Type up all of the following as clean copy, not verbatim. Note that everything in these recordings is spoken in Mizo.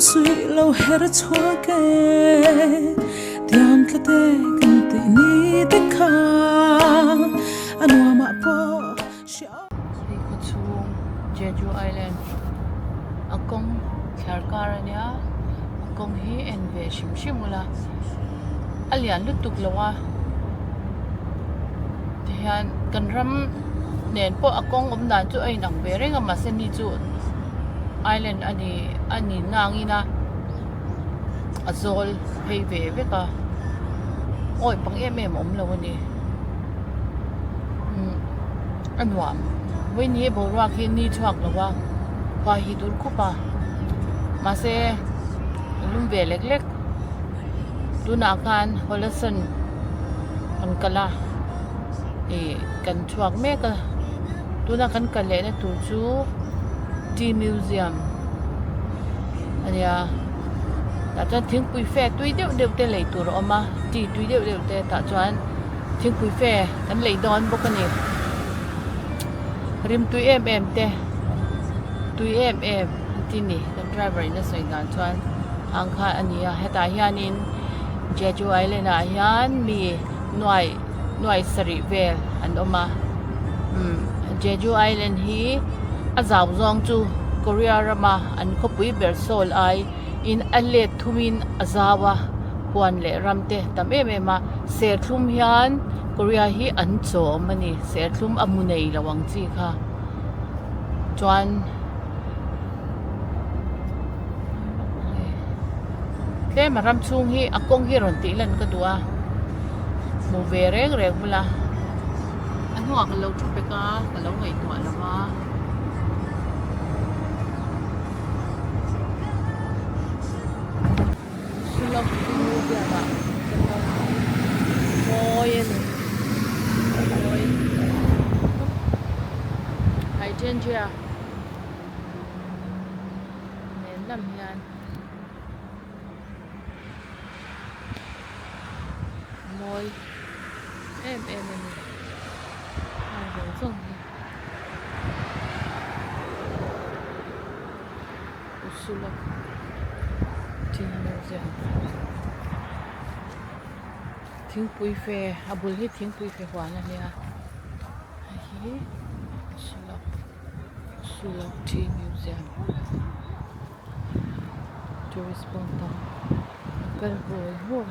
Ramsuih lo her chhuak e, Tiam tlate kan tih ni te kha a nuamah pawh hria. Hei khawchhung Jeju Island a kawng thliar kar a nia a kawng hi en ve hrim hrim ula a lian lutuk lo a tihian kan ram nen pawh a kawng awm dan chu a inang ve reng a mahse ni chu island a ni a ni nangin a a zawl phei ve vek a awi pang em em a awm lo a ni umm a nuam vawiin hi boruak hi ni chhuak lo a khua hi dur khup a mahse a lum ve lek lek tunah khan hawlasan an kal a ih kan chhuak mek a tuna kan kal leh na tur chu tea museum a nia tah chuan thingpui fe tui deuh deuh te lei tur a awm a tea tui deuh deuh te tah chuan thingpui fe kan lei dawn bawk a ni rim tui em em te tui em em an ti ni kan driver in a sawi dan chuan ang kha a ni a hetah hianin Jeju Island ah hian mi nuai nuai sarih vel an awm a umm Jeju Island hi a zau zawng chu Korea rama an khawpui ber Seoul ai in a let thum in a zau a huan leh ram te tam em em a serthlum hian Korea hi an chawm a ni serthlum a mu nei lo ang chi kha chuan tlem a ram chhung hi a kawng hi rawn tih lan ka duh a hmu ve reng reng bula a hnungah ka lo thu pek a ka lo ngaihtuah lo va. Sulak chu biakah ka kal mawi a ni mawi hydrangea nen lam hian mawi em em a ni heng zawng zawng hi. Sulak Tea Museum thingpui fe a bul hi thingpui fe huan a nia hei hi Sulak Sulak Tea Museum tourist pawh an tam an kal hawl hawl.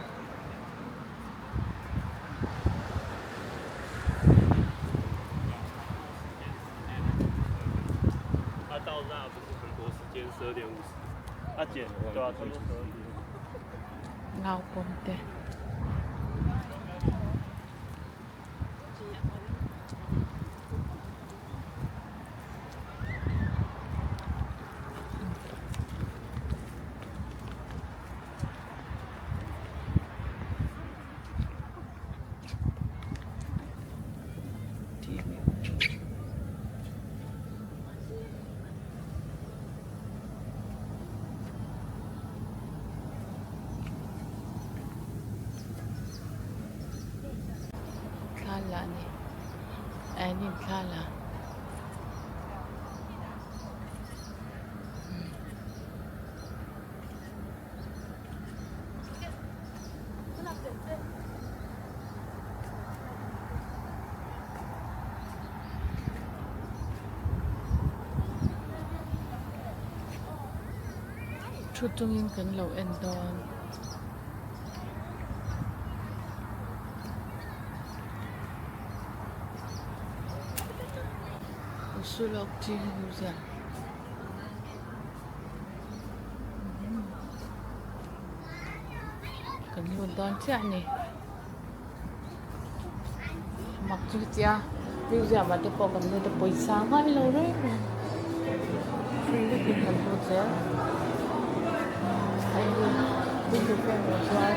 Naupangte. Thla la a ni an in thla la. Thu chungin kan lo en dawn. Sulawk chi museum. Kan lut dawn chiah a ni mak chu hetia museum ah te pawh kan lut a pawisa ngai lo reng reng free vekin kan lut zel a in chuan.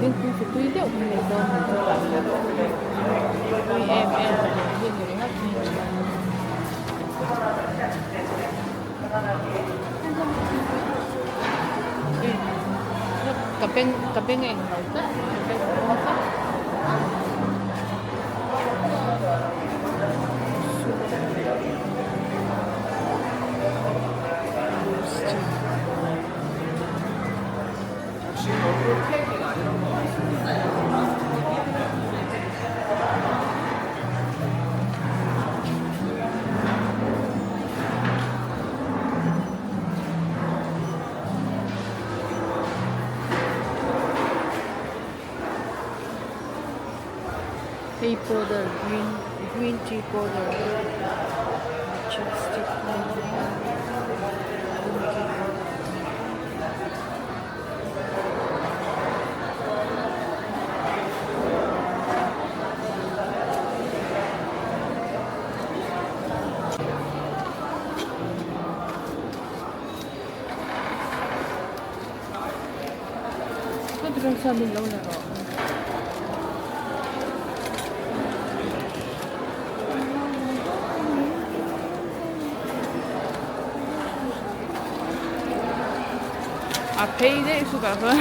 Thingpui chu tui deuh kan nei dawn ni chu tah hian tui em em a ni hi ni ringawt mai a ni ka beng ka beng a englo tlat ka beng a rum tlat. Tea powder green green tea powder chopstick te green tea powder A phei daih chu ka chuan.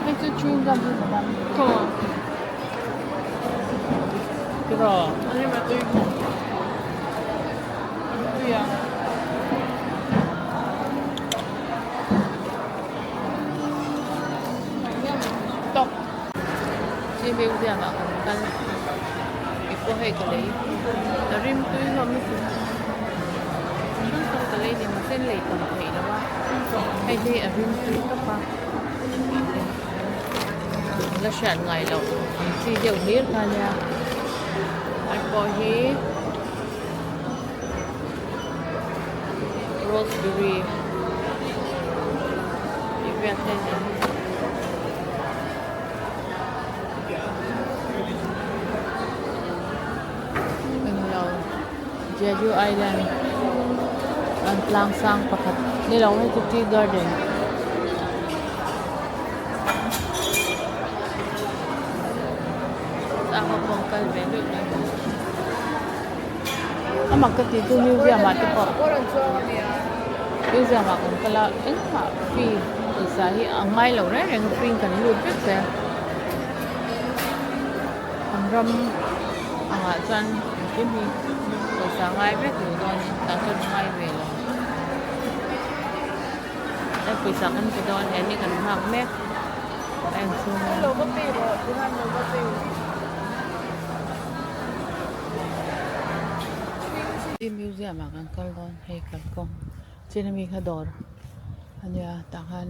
Hei chu chewing gum hi a ni tiraw? Tawk Chi museum ah kan kal i pawh hei ka lei a rim tui hlawm lutuk hrang hrang ka lei ni mahse lei tam theih lo a hei hi a rim tui tawp a la hriat ngai loh ang chi deuh hlir kha nia hei pawh hi roseberry tih vel te a ni. Englo Jeju Island an tlang sang pakhat ni lo hei chu tea garden. Sangha pawh an kal ve luih mai. A mak ka tih chu museum ah te pawh museum ah kan kal a engmah fee pawisa hi a ngai lo reng reng a free in kan lut vek zel an ram angah chuan engkim hi pawisa ngai vek lo dawn in tah chuan a ngai ve lo he pawisa kan pe dawn he ni kan nghak mek a inchhung a. Museum ah kan kal dawn hei kalkawng chen ami kha dawr ania tah khan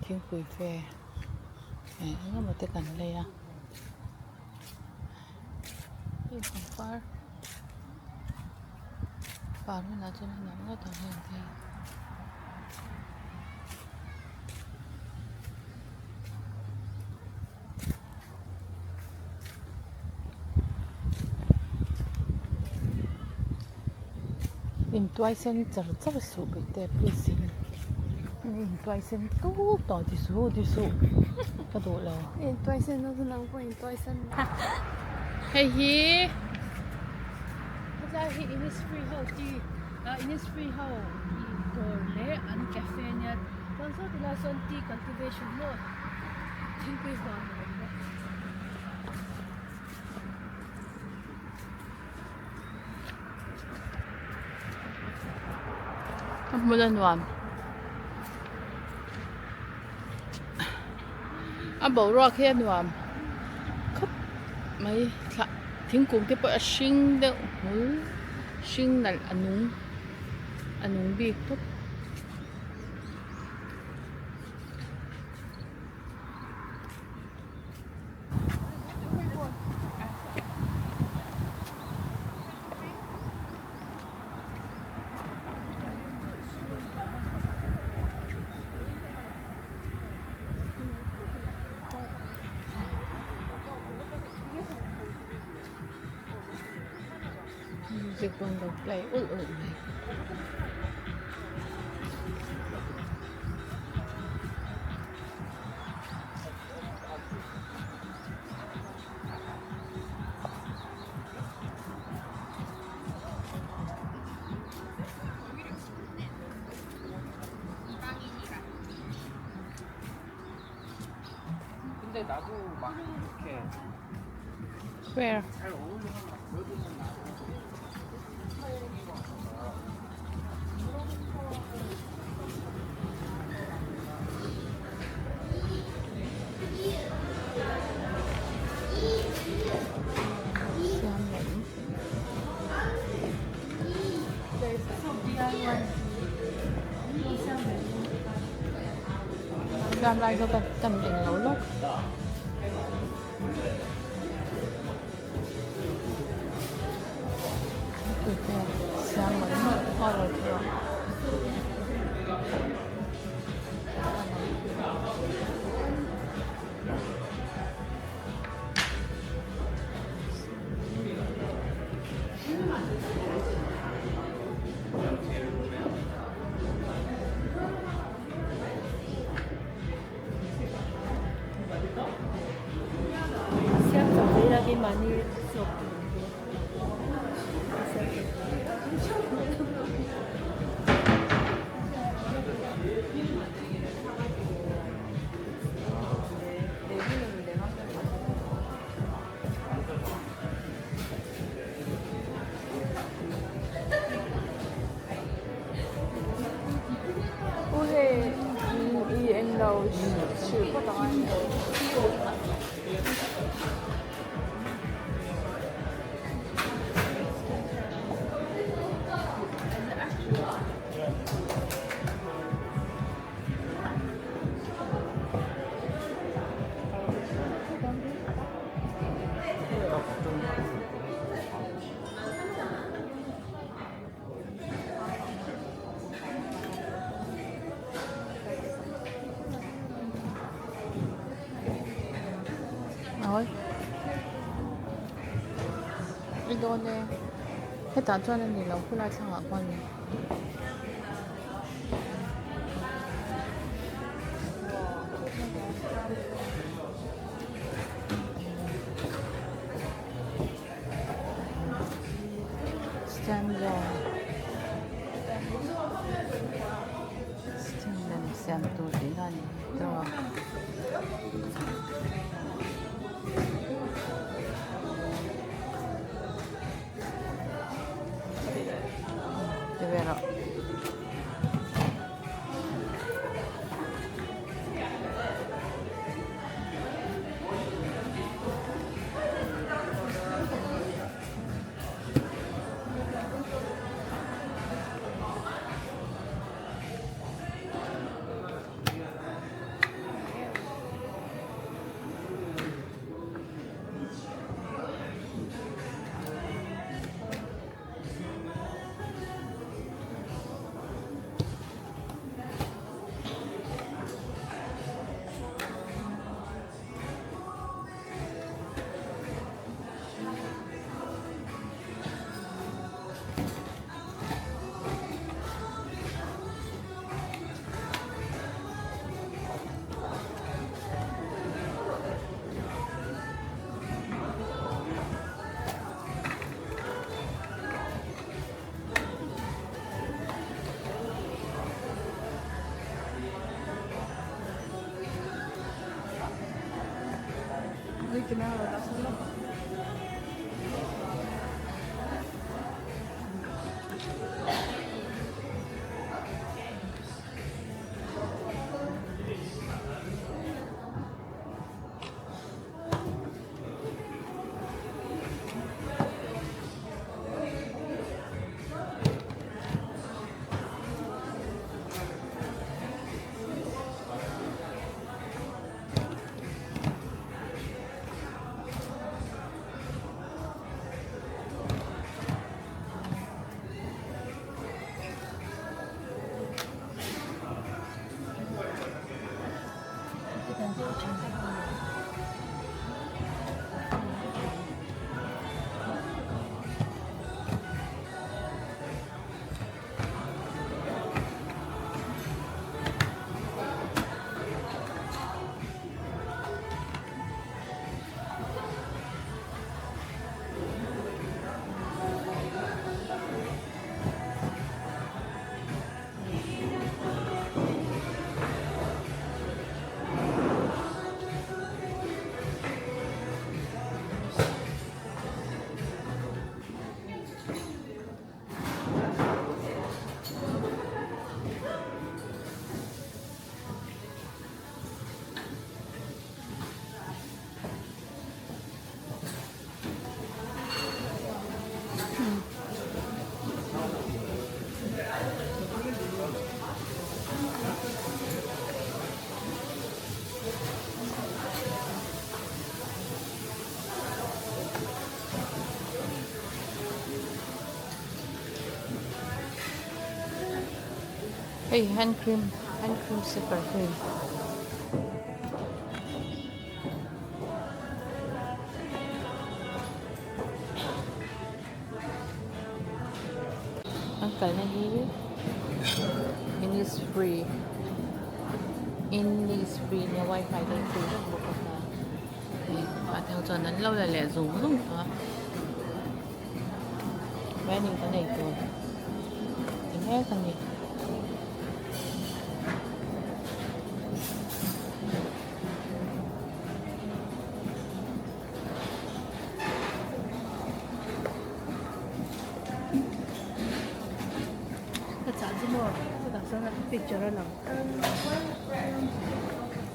thingpui te eng emaw te kan lei a hei pangpar par hunah chuan a nuam ngawt ang heng te hi. Intuai sen char char suh bete please in intuai sen tut tawh ti suh ti suh ka duh lo. Intuai sen na chu nang pawh intuai sen Hei hi hetlai hi Innisfree ho tea Innisfree ho tih dawr leh an cafe ania chuan saw tilai sawn tea cultivation maw Thingpui huan a awm bawk. A hmun a nuam. A boruak hi a nuam khawp mai thla thingkung te pawh a hring deuh hmul hring nalh a nung a nung bik tawp. Music pawh an lo play ulh ulh mai. Where? Siam lai zawk a tam eng lo lawk. Siam mawlh mawlh horror thil a. U hei i englo hrilh phawt ang a. Awi i dawn e hetah chuan a ni lo khulai thlangah khuan a ni. Stand lem siam tur tihna a ni tawh a. Ti ve rawh. Hei hand cream hand cream super cream. An kalna hi Innisfree Innisfree nia wifi te free vek bawk a ta hei ah te ho chuan an lo la leh zung zung tawh a training kan ei tur ti mek a ni. Ka chah chu maw chutah chuan a picture a lang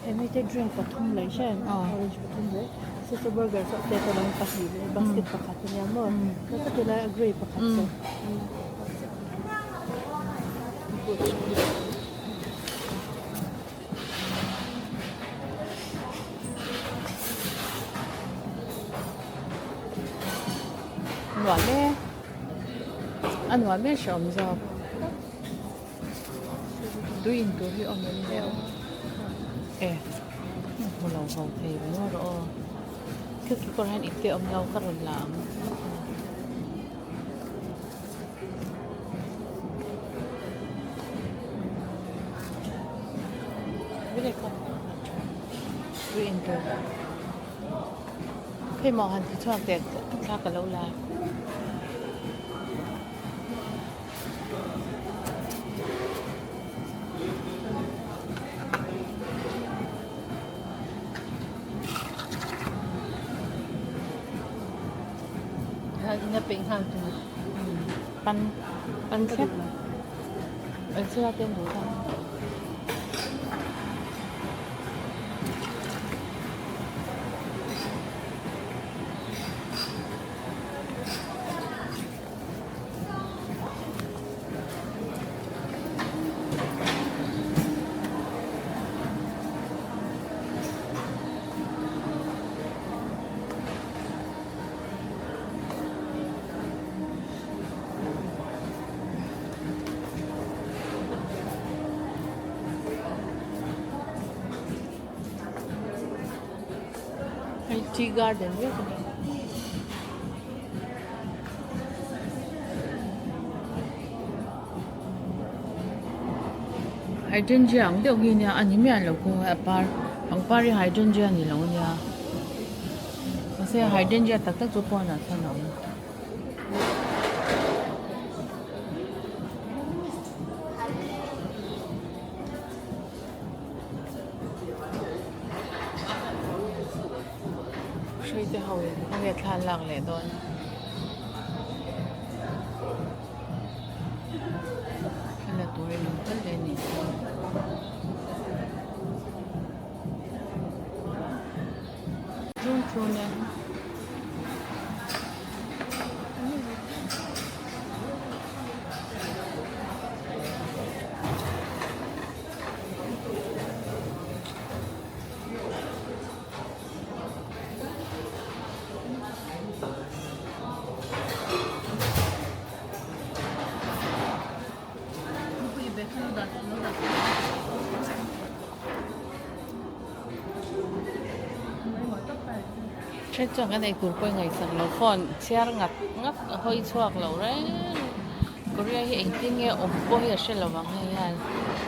he mite drink pathum leh hian orange pathum leh saw saw burger saw plate a lang pahnih leh basket pakhat a nia maw chuan khati lai a grey pakhat saw. Nuam e a nuam e hreawm zawk tui in tur hi awm em le aw e hmu lo ho thei ve maw rawh aw thil kekawr hian ipte awm lo ka rawn la ang. Hei maw han ti chhuak teh thla ka lo la. Pan pan thlep an sira te an duh ta. Hei tea garden vek a ni. Hydrangea ang deuh hi nia a ni miah lo kawng a par pangpar hi hydrangea ni lo ania mahse hydrangea tak tak chu pawnah chuan a awm. Hruaite ho in khawnge thla an lak leh dawn. Thla la turin an kal leh anih chu. Tlung thlun e. Then chuan kan eitur pawh i ngaihsak lo phone chhiar ngat ngat a hawi chhuak lo reng Korea hi engtin nge awm pawh hi a hre lo ang hei hian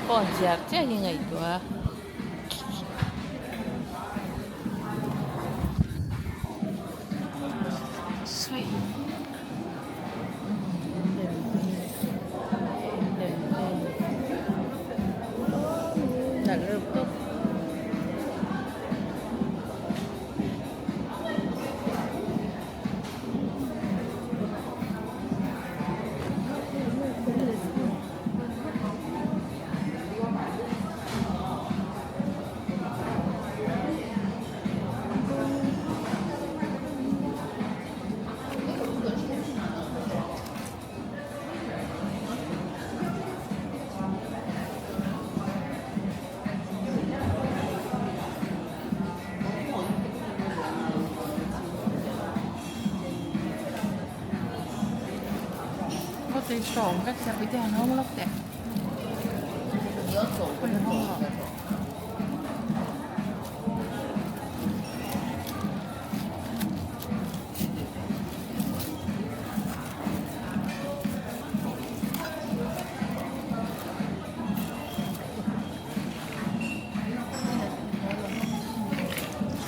phone chhiar chiah hi ngaihtuah a.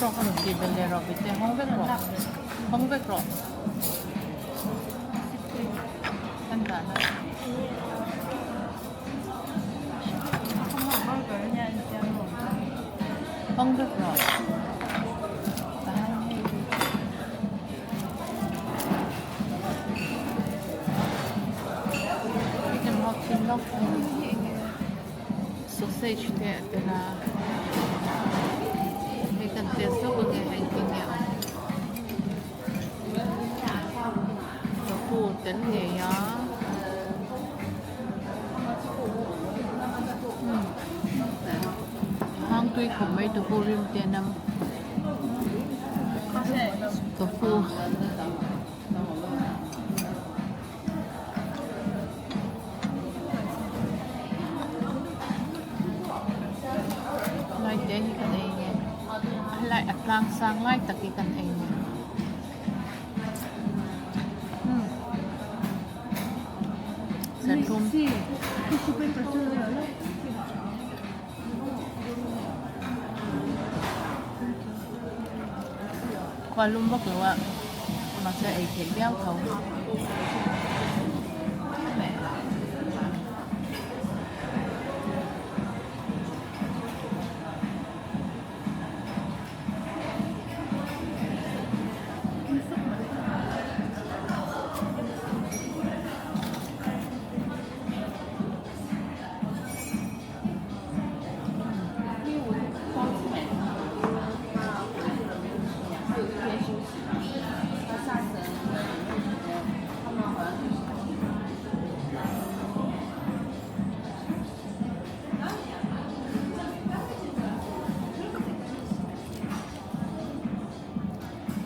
Hrawk a rawn tih belh leh rawh Vite hawng vek rawh hawng vek rawh kan dahna hawng vek rawh Sausage te a tel a hei kan test lawk ange engtin nge a awm tofu tel ngei a hang tui khawp mai tofu rim te a nam tofu. Lai te hi kan ei nge helai a tlang sang lai tak hi kan ei nge umm serthlum khua lum vak lo a mahse ei theih viau tho.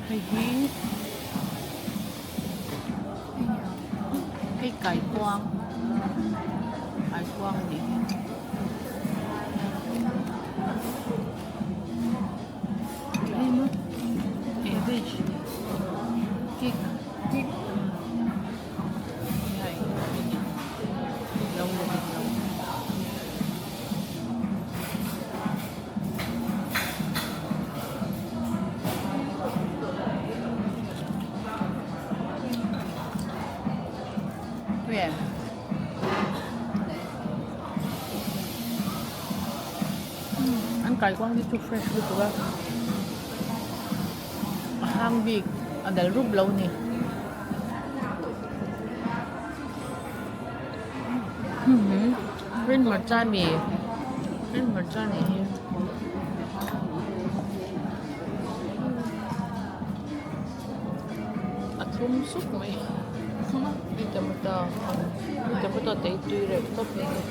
Hei hi hei kaikuang kaikuang a nih hi. An kaikuang hi chu fresh lutuk a a hang bik a dal rup lo a ni. Green hmarcha mi green hmarcha nih hi. A thlum sup mai hei tomato tomato te hi tui reuh tawp mai a ni.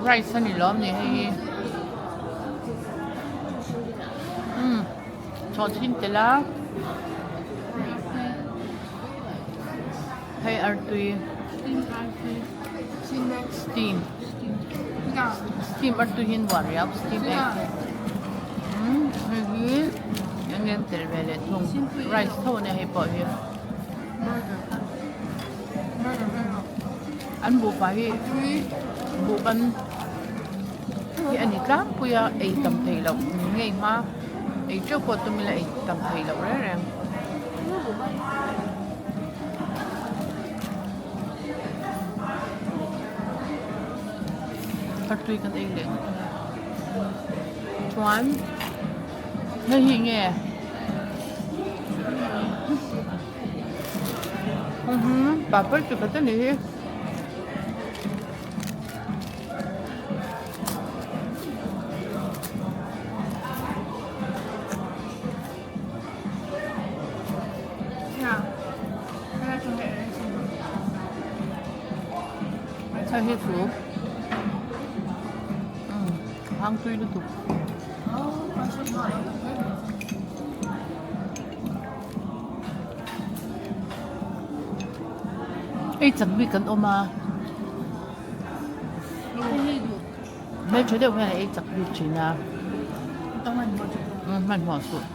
Rice a ni lawm ni hei hi umm chawhchhin tel a hei artui steam steam artui hi an buah riau steam egg umm hei hi eng nge an telh ve leh thung rice tho a nia hei pawh hi. An buhfai hi buh ban hi a ni tlangpui a ei tam theih loh ngei hma ei teuh pawh tum ila ei tam theih loh reng reng. Artui kan ei leh ngawt a chuan hei hi nge. Papar chi khat a ni hi. Hei hi chu umm hang tui lutuk. Ei chak bik kan awm a hmeltha deuh hian a ei chak bik thin a hmanhmawh suh.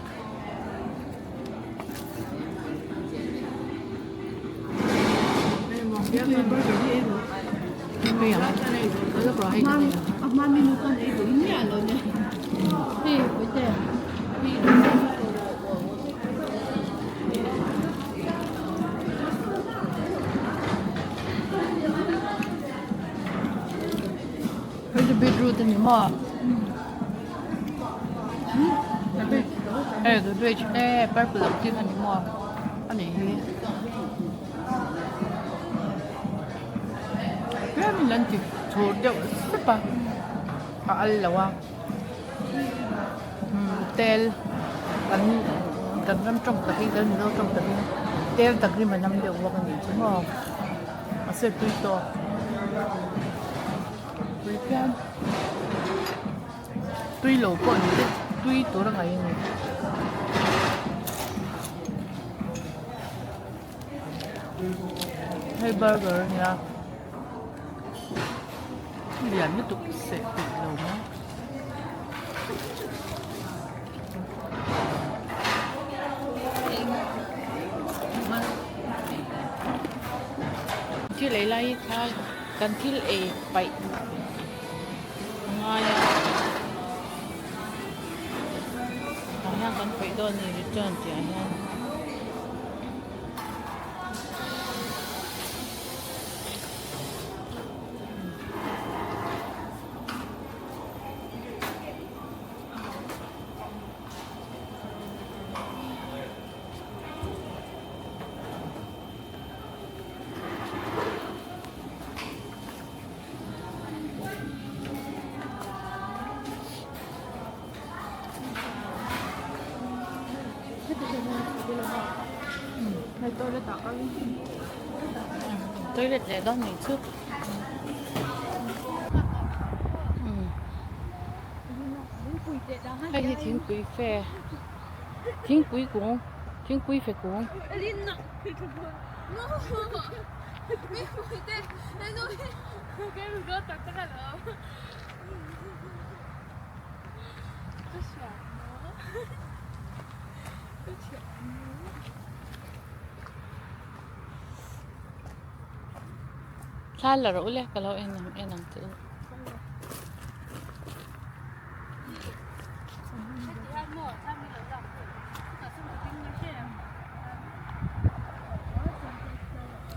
Hei chu beetroot a ni maw? Hei cabbage e purple ang chi kha ni maw a nih hi tlemin an ti chhur deuh sep a a al lo a tel kan kan ram tawng takin kan mizo tawng takin tel tak rim a nam deuh bawk a nih chu maw mahse tui tawk tui phian. Tui lo pawh ni te tui tur a ngaih a ni. Hei burger a nia lian lutuk seh peih lo mai. Thil ei lai hi kha kan thil ei paih. A ngai a tah hian kan peih dawn a ni return tih ah hian. Toilet leh dawn nih chu. Hei hi thingpui fe thingpui kung thingpui fe kung. Thla la rawh u le ka lo en ang en ang che u.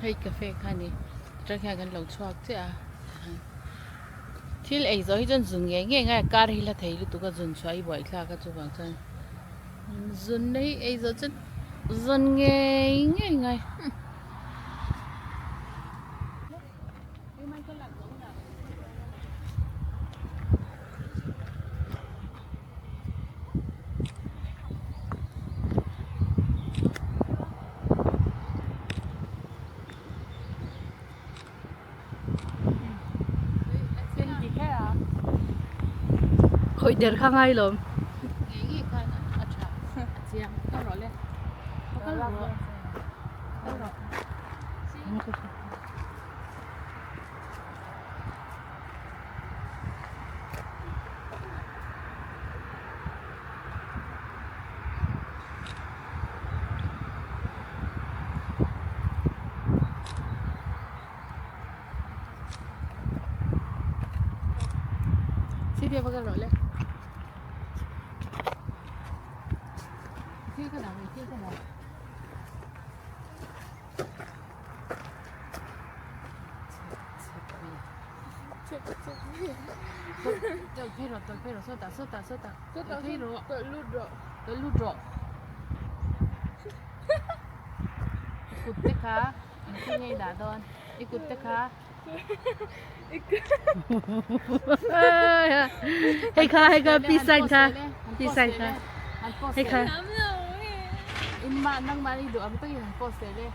Hei cafe kha a ni atang hian kan lo chhuak chiah a thil ei zawh hi chuan zun ngei ngei ngai a kar hi la thei lutuk a zun chhuah hi buaithlak a chuvang chuan zun na hi ei zawh chuan zun ngei ngei ngai. Khawih der kha ngai lawm. Kut te kha engtin nge i dah dawn i kut te kha hei kha hei kha peace sign kha peace sign kha hei kha in mah nangmah i duh ang takin han post leh le.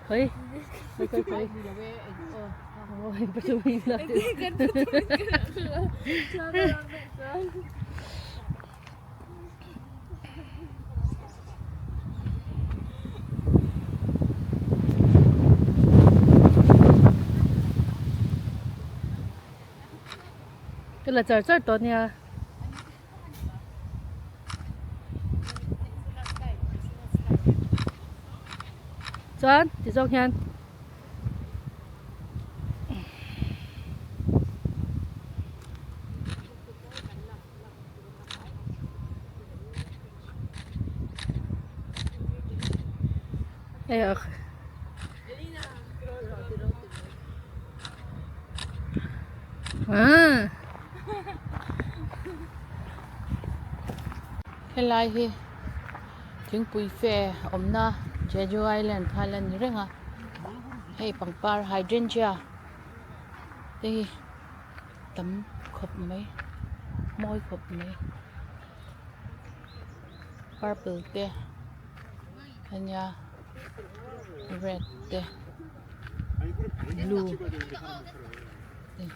Khoi khoi khoi khoi Ka la char char tawh nia. Chuan ti zawk hian Helai hi thingpui fe awmna Jeju Island kha la ni reng a hei pangpar hydrangea te hi tam khawp mai mawi khawp mai purple te a nia red te blue te.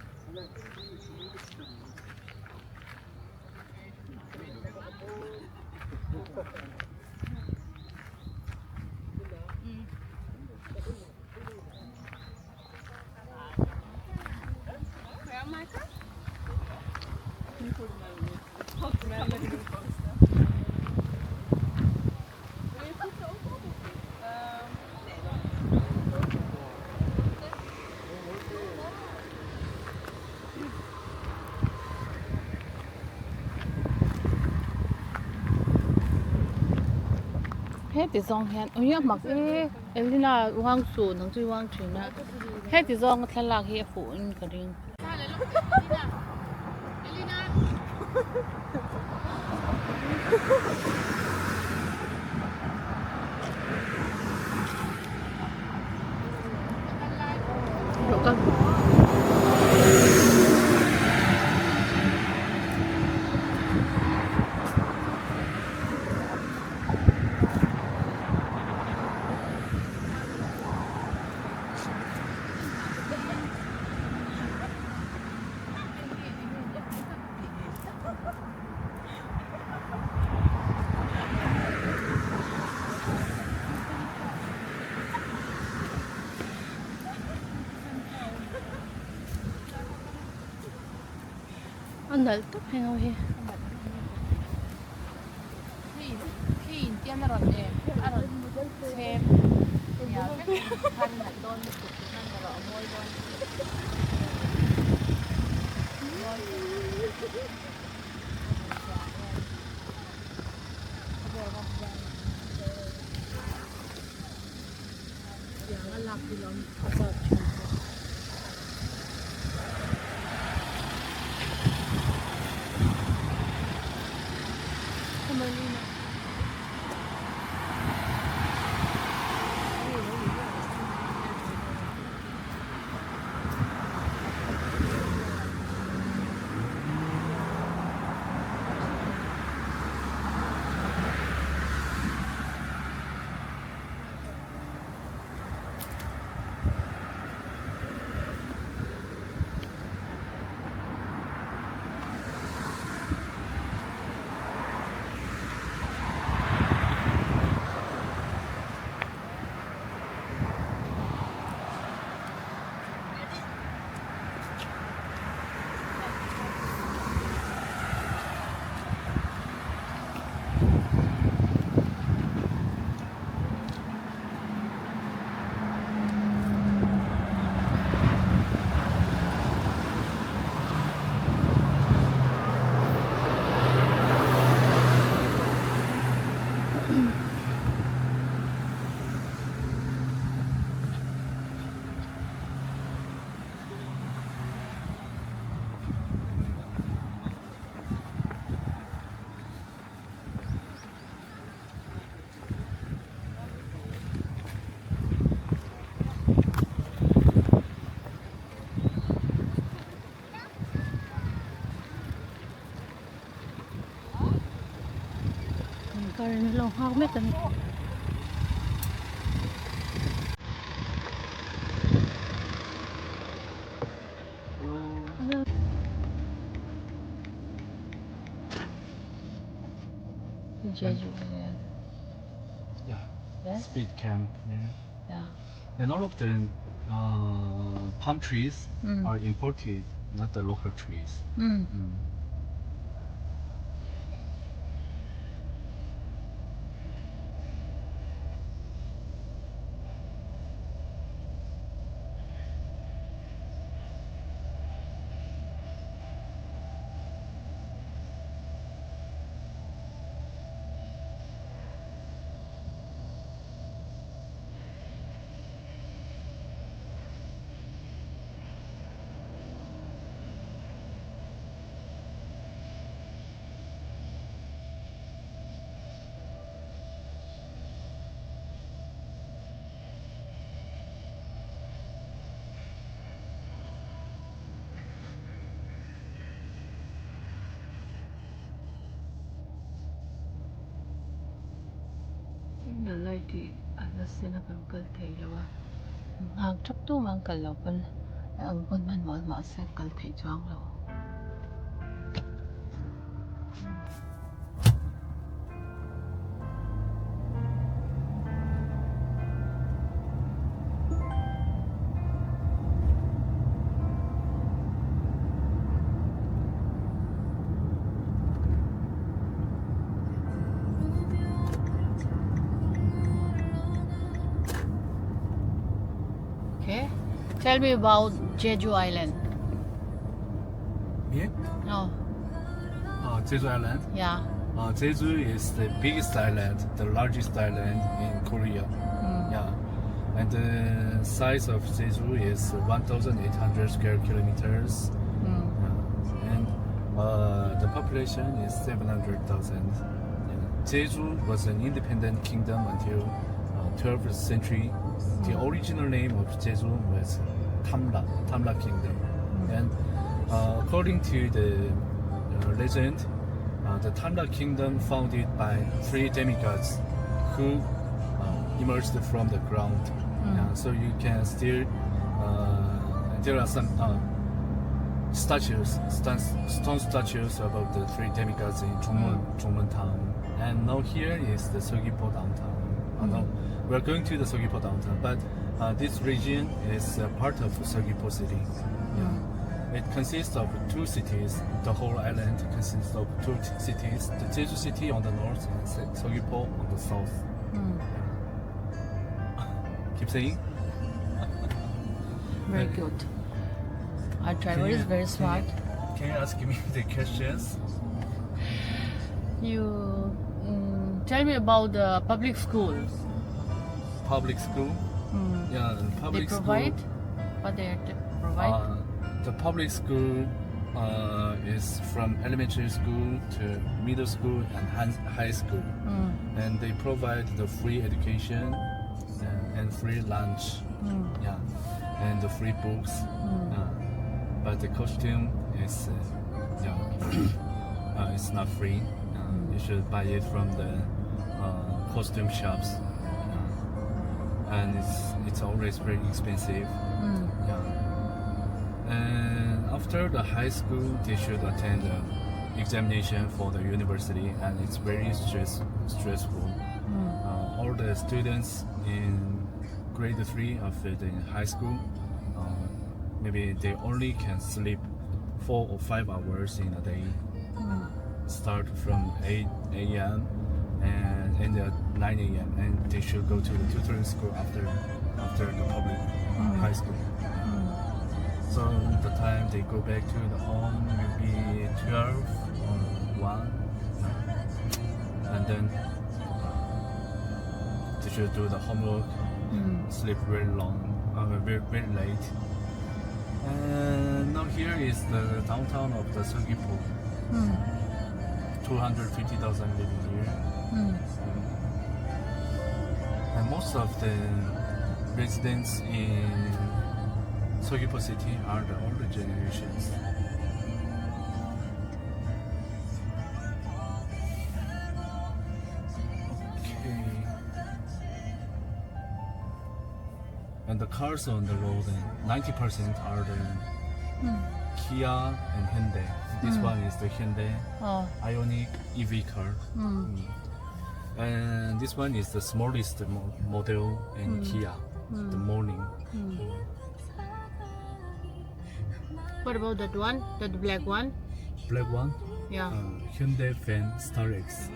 Heti zawng hian ui a mak e Elina uang suh nang chu i uang thin a heti zawnga thlalak hi a fuh in ka ring. A nalh tak heng ho hi. Car in min lo nghak mek a ni. Jeju Island. Yeah. Yes? Speed camp. Yeah. Yeah. And all of the uh, palm trees are imported, not the local trees. Mm. Mm. Signal light hi a la sen a kan kal thei lo a nghak thap tum a an kal lo pawn ang pawn hmanhmawh mahse an kal theih chuang lo. Okay. Tell me about Jeju Island. Me? No. Uh, Jeju Island. Yeah. Uh, Jeju is the biggest island, the largest island in Korea. Yeah. And the size of Jeju is 1,800 square kilometers. Yeah. And uh, the population is 700,000. Yeah. Jeju was an independent kingdom until uh, 12th century. The original name of Jeju was Tamla, Tamla Kingdom. And uh, according to the uh, legend, uh, the Tamla Kingdom founded by three demigods who uh, emerged from the ground. Yeah, so you can still uh, there are some uh, statues, stone, stone statues about the three demigods in Jongmun, Jongmun town. And now here is the Seogwipo downtown. Uh, no, we're going to the Seogwipo downtown, but uh, this region is uh, part of Seogwipo city. Yeah. It consists of two cities. The whole island consists of two cities: the Jeju city on the north and Seogwipo on the south. Keep saying. Very good. Our driver is very smart. Can you ask me the questions? You tell me about the public schools. Public school. Yeah, They public provide school. what they provide. Uh, the public school uh, is from elementary school to middle school and high school, and they provide the free education and, and free lunch. Yeah, and the free books. Yeah. But the costume is uh, yeah, uh, it's not free. Uh, You should buy it from the uh, costume shops. Yeah. And it's it's always very expensive. Yeah. And after the high school, they should attend the examination for the university, and it's very stressful. Uh, all the students in grade three of the high school, uh, maybe they only can sleep 4 or 5 hours in a day. Start from 8 a.m. and end at 9 a.m. and they should go to the tutoring school after after the public high school. So the time they go back to the home will be 12 or 1. And then uh, they should do the homework, sleep very long, very, very late. And now here is the downtown of the Seogwipo. 250,000 living here. And most of the residents in Seogwipo City are the older generations. And the cars on the road, 90% are the Kia and Hyundai. This one is the Hyundai Oh. Ioniq EV car. And this one is the smallest model in Kia, the morning. What about that one? That black one? Black one, Yeah. Hyundai Van Starex.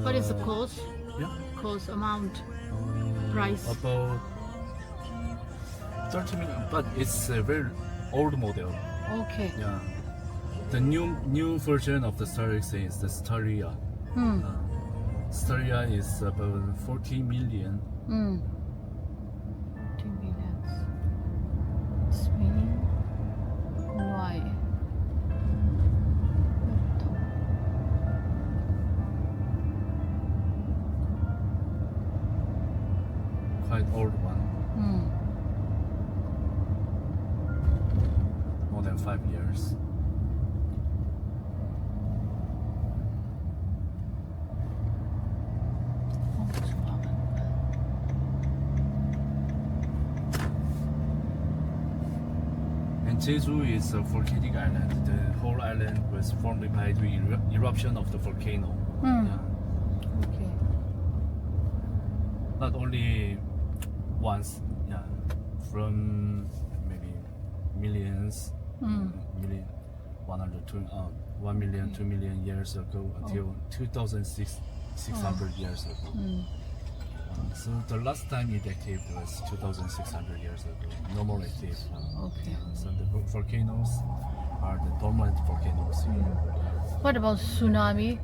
What is the cost? Yeah. Cost amount? Price? About 30 million, but it's a very old model. Okay. Yeah. The new version of the Starex is the Staria. Staria is about 40 million. 2 millions. It's meaning why? Quite old one. More than 5 years. And Jeju is a volcanic island. The whole island was formed by the eruption of the volcano. Yeah. Okay. Not only once, yeah, from maybe millions, million, 102, 1 million, 2 million years ago until 2,600 years ago. So the last time it active was 2,600 years ago. No more active now. Okay. So the volcanoes are the dormant volcanoes here. What about tsunami?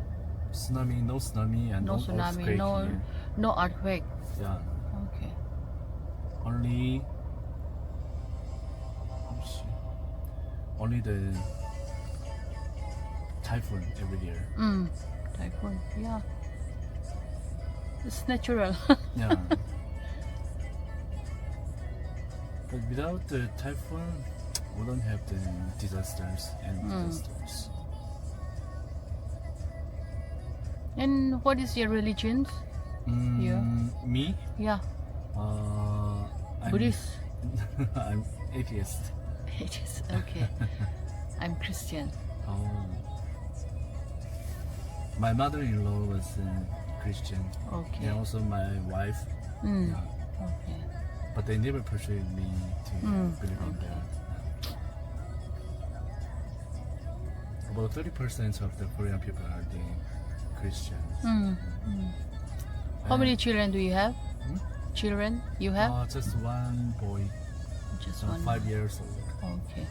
Tsunami, no tsunami, and No no, tsunami, earthquake no here. no earthquake. Yeah, Okay. only only the typhoon every year. Typhoon. Yeah. It's natural. Yeah. But without the typhoon, we don't have the disasters and disasters. And what is your religion? Yeah. Me? Yeah. I'm, Buddhist. I'm atheist. It is okay. I'm Christian. Oh. My mother-in-law was Christian. Okay. And also my wife. Yeah. Okay. But they never persuaded me to believe in that. About 30% of the Korean people are the Christians. How many children do you have? Children you have? Just one boy, Just one. 5 years old. Okay.